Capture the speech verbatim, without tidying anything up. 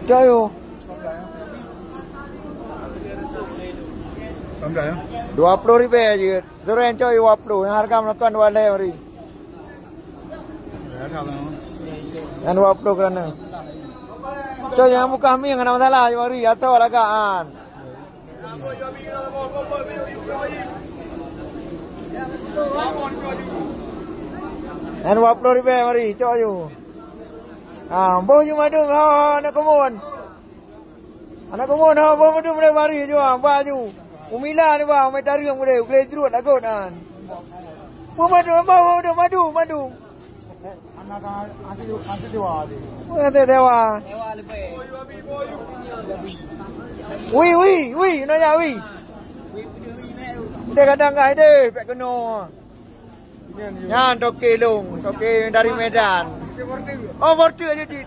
Cok yue. Dua ploh ribèe jeuet. Durian cok yue dua ploh, nyang hareuga meunokon dua lhèe ri. Nyang dua ploh keureuna. Cok nyang buka mieng hana masalah, yue ri, atau lagak an. Nyang dua ploh ribèe mari, cok yue. Ah, boh yue mandum, ha, aneuk keumuen. Aneuk keumuen, ha, boh mandum lé mari, jua, baju. Umila ni, bang, umai tareueng boleh, boleh jruet lagot, kan. Boh mandum, boh mandum, mandum, mandum. Weh, teuh dewa. Wi, wi, wi, nanya wi. Dia kadang ngai deh, pek kena. Nyan toke long, toke dari Medan. Oh, bortu aja cit.